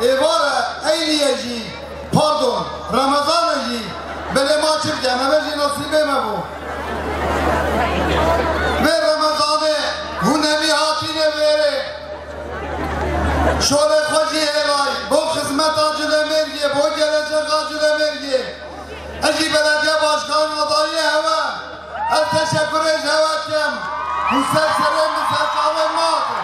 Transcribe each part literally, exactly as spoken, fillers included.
Êvar e, Eynî ye jî, pardon, Remezan e jî, belê ma çi bike, nebe jî nasîbê me bû. Vê Remezanê hûn hemî hatîne vêrê. Şolê xwe jî hêlay, bo xizmeta Culemêrgê, bo gelecexa Culemêrgê. Ez jî belediye başkan adayê hewe. Ez teşekurê ji hewe dikim. Hûn ser serê min, ser çavê min hatin.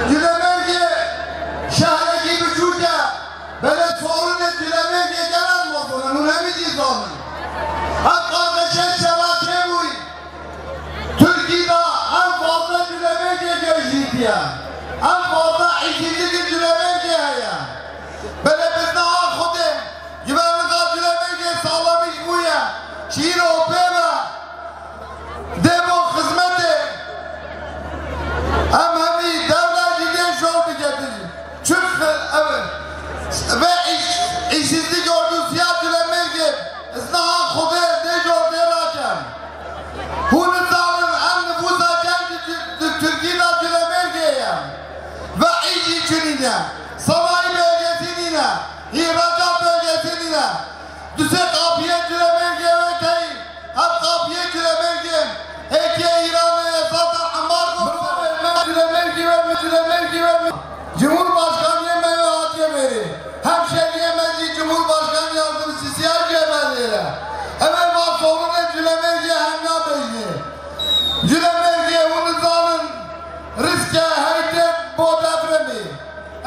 Culemêrgê şehrekî biçûk e. Belê sorunê Culemêrgê gelek mezin e, hûn hemî jî zanin. Ev qardeşên şeva çêbûyî. Tirkî de en fazla Culemêrgê göçlîtiye. En fazla îşsizlik Culemêrgê heye. Belê bizna a Xwedê, güvenlika Culemêrgê sağlamış bûye. Şîro pê ve dê bo xizmetê. Em hemî dewle jî dê şor biketin. Çi ev, vê îş-, îşsizlik ordusiya Culemêrgê, ez niha Xwedê dê jor dê rakem. Hûn nizanin em nifûsa cem di, di Tirkî de Culemêrgê ye. Ve îş jî çi nîne. Sanayi bölgesi nîne. İhracat bölgesi nîne. Du sê qapiyê Culemêrgê wê teyî. Ev qapiyê Culemêrgê, hêkê Îranê ye, zaten ambargo. Culemêrgê ve, Culemêrgê ve. Cumhurbaşkaniyê me wê hatiye vêrê. Hemşeriyê me jî Cumhurbaşkan yardımcısı ya C H P'ê lêre. Ev ê va sorunê Culemêrgê hemya bejnê. Culemêrgê hûn nizanin risk e heytê bo depremê.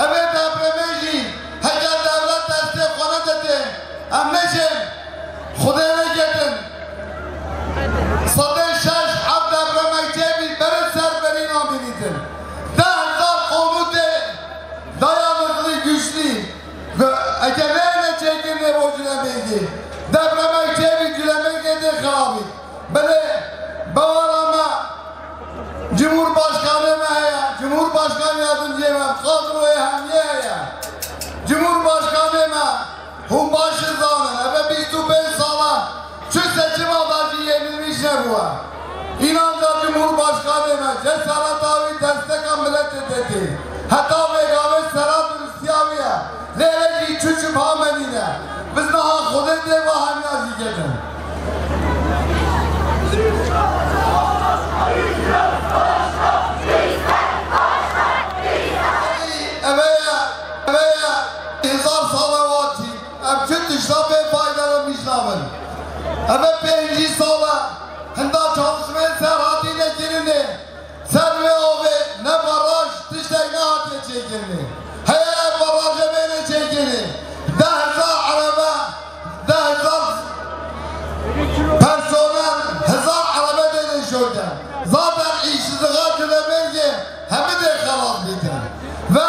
Ev ê depremê jî heke dewlet destê xwe nedetê, em nêşên Xwedê neketin. Sedê şeş ev depremek çêbî, berin ser berî namînîtin. Deh hezar konûtê dayanıklı, güçlü. Ve eke neyne çêkirinê bo Culemêrgê, depremek çêbî, Culemêrgê dê xirabî. Belê, bawara me, Cumhurbaşkanê me heye, Cumhurbaşkan yardımciyê me, kadroyê hemiyê heye. Cumhurbaşkanê me, hûn baş zanin, eve bîst û pênc sala çi seçima da jî yenilmiş nebûye. Înanca Cumhurbaşkanê me, cesareta wî desteka miletê didê. Heta vêgavê sera durustiya wî ye. Lê ev jî çû çû ba me nîne. Biz niha Xwedê dê va hemiya jî ketin. Eve ye, eve ye. Hezar sala wa çî. Em çi tişta bê fayda re mişnabin. Eve pêncî sala hinda çalışmeyên serhatî nekirinê. Ser vê avê ne baraj tiştek nehatiye çêkirinê. Heye ev baraje bêne çêkirinê. Deh hezar erebe, deh hezar personel, hezar erebe dêne şoke. Zaten îşsizliğa Culemêrgê hemî dê xelas bîtin. Ve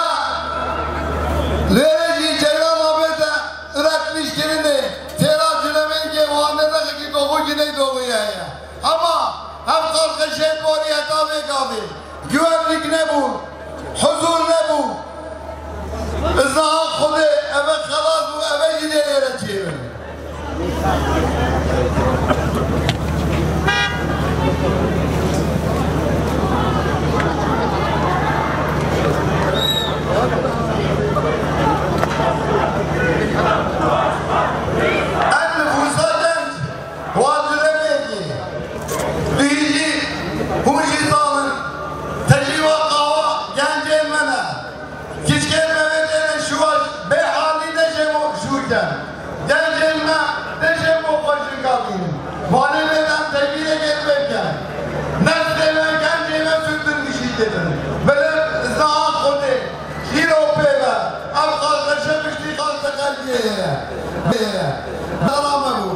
lêre jî ceyran avê de üretmiş kirinê. Têra Culemêrgê wane rexekî doğu güneydoğuya ye. Ama ev qarqeşê borî heta vê gavê güvenlik nebû, huzur nebû. Bi ziha Xwedê eve xelas bû, eve jî lê êre çêbin. Ev nifûsa genc Wan Culemêrgê. Bihîjî, hûn jî zanin, tecrîba qawa gencên me ne. Kiçkên me vê têne şûwa bê halî neşê bo şûrke. Gencên me neşê bo xwe jinka bînin. Vanê vê dem tecrîbê gel veke. Neslê me, gencê me sürdürmüş şirketin. Belê zaha Xwedê. Îro pê ve, ev qardeşe piştî qardeşe qelbiyê ye. Bê ye. Dara me bû.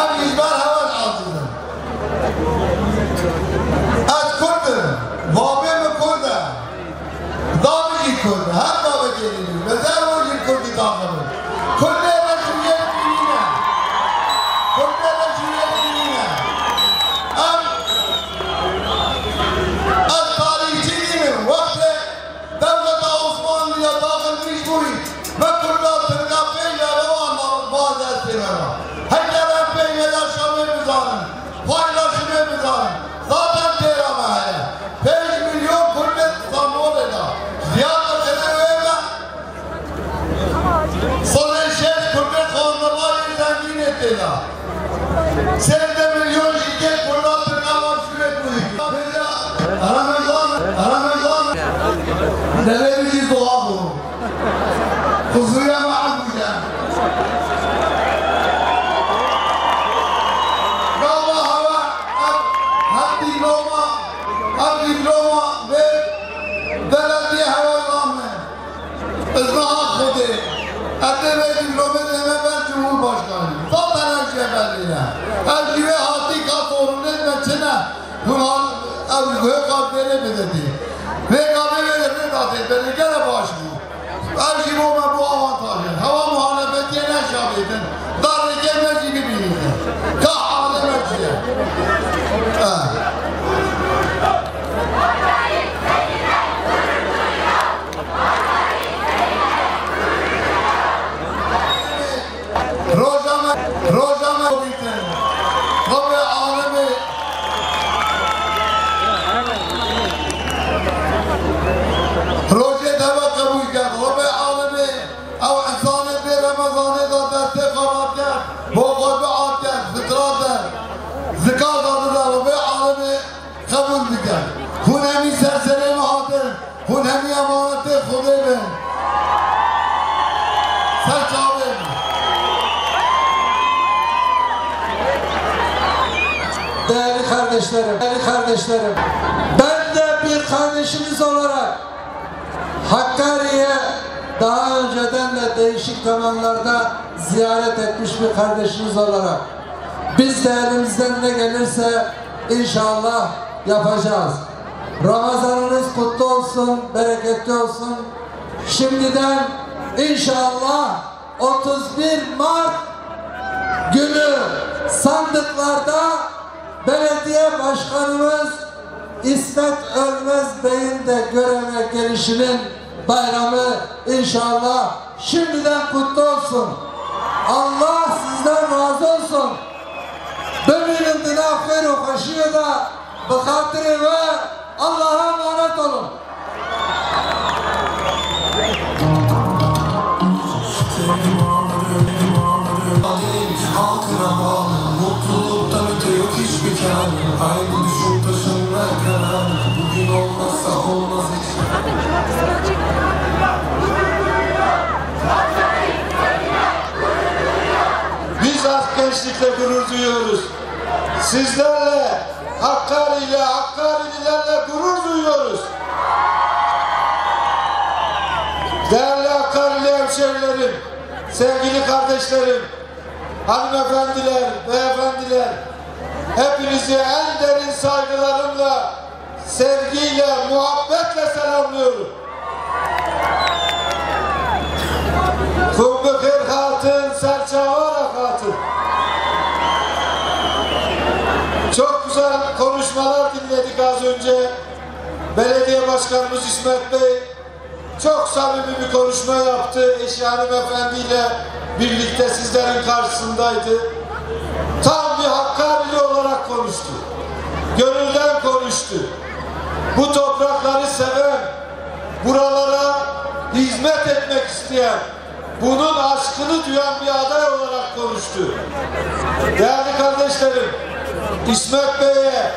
Ev îcbar hewan aciz in. Ez Kurd im. Babê min Kurd e. Davê jî Kurd e. Her davekê lê bî. Bezer rojî Kurdî taxibin. Kurdê reşîyet bîne. Kurd Sê milyon jî tê kurda Tirka wan şûrê bûyî. Remezan, Remezan. Devê min jî dua bû. Xuzûya me ez bûye. Gava hewa, ev, ev dîploma, ev dîploma vê belediyê hewa name. Ez niha Xwedê, ez ê vê dîplomê dême ber Cumhurbaşkanı. Zaten her şey belli ye. Ev jî wê hatî ka sorunê me çi ne? Hûn hal, ev guhê qadrênê bidetî. Vê gavê wê de vê datê belê gele baş bû. Ev jî bo me bo avantaj e. Hewa muhalefetiye neşabêtin. Darêkê me jî bibînîtin. Ka aleme çi ye? Eh. Roja me, roja me dîtin. Rabê alemê. Rojê deva qebûl kerd. Rabê alemê. Ew insanê vê Remezanê de destê xwe rat kerd. Bo xwe dua kerd. Fitra de. Zika de dida. Rabê alemê qebûl bike. Hûn hemî ser serê me hatin. Hûn hemî emanetê Xwedê bin. Ser çavê min. Değerli kardeşlerim, değerli kardeşlerim, ben de bir kardeşiniz olarak Hakkari'ye daha önceden de değişik zamanlarda ziyaret etmiş bir kardeşiniz olarak biz de elimizden ne gelirse inşallah yapacağız. Ramazanınız kutlu olsun, bereketli olsun. Şimdiden inşallah otuz bir Mart günü sandıklarda belediye başkanımız İsmet Ölmez Bey'in de göreve gelişinin bayramı inşallah şimdiden kutlu olsun. Allah sizden razı olsun. Bimînin di nav xêr û xweşiyê de, bi xatirê we Allah'a emanet olun. Halkına bağlı, mutluluktan öte yok hiçbir kârı. Haydi düşün taşınma kararı. Bugün olmazsa olmaz hiç. Biz Akgençlik'le gurur duyuyoruz. Sizlerle, Hakkari ile, Hakkarililerle gurur duyuyoruz. Değerli Hakkarili hemşehrilerim, sevgili kardeşlerim, hanımefendiler, beyefendiler, hepinizi en derin saygılarımla, sevgiyle, muhabbetle selamlıyorum. Hûn bi xêr hatin, ser çawa re hatin. Çok güzel konuşmalar dinledik az önce. Belediye Başkanımız İsmet Bey çok samimi bir konuşma yaptı. Eşi hanımefendiyle birlikte sizlerin karşısındaydı. Tam bir Hakkarili olarak konuştu. Gönülden konuştu. Bu toprakları seven, buralara hizmet etmek isteyen, bunun aşkını duyan bir aday olarak konuştu. Değerli kardeşlerim, İsmet Bey'e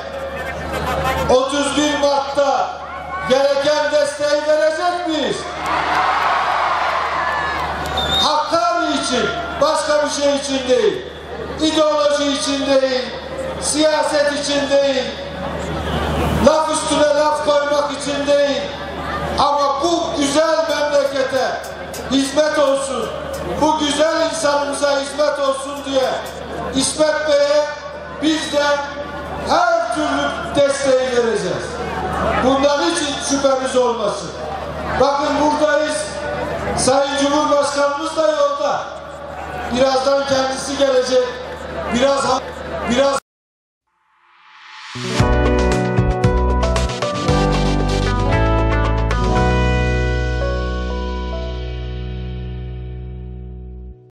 otuz bir Mart'ta gereken desteği verecek miyiz? Hakkari için, başka bir şey için değil. İdeoloji için değil, siyaset için değil, laf üstüne laf koymak için değil. Ama bu güzel memlekete hizmet olsun, bu güzel insanımıza hizmet olsun diye İsmet Bey'e biz de her türlü desteği vereceğiz. Bundan hiç şüphemiz olmasın. Bakın buradayız. Sayın Cumhurbaşkanımız da yolda. Birazdan kendisi gelecek. Biraz ha-, biraz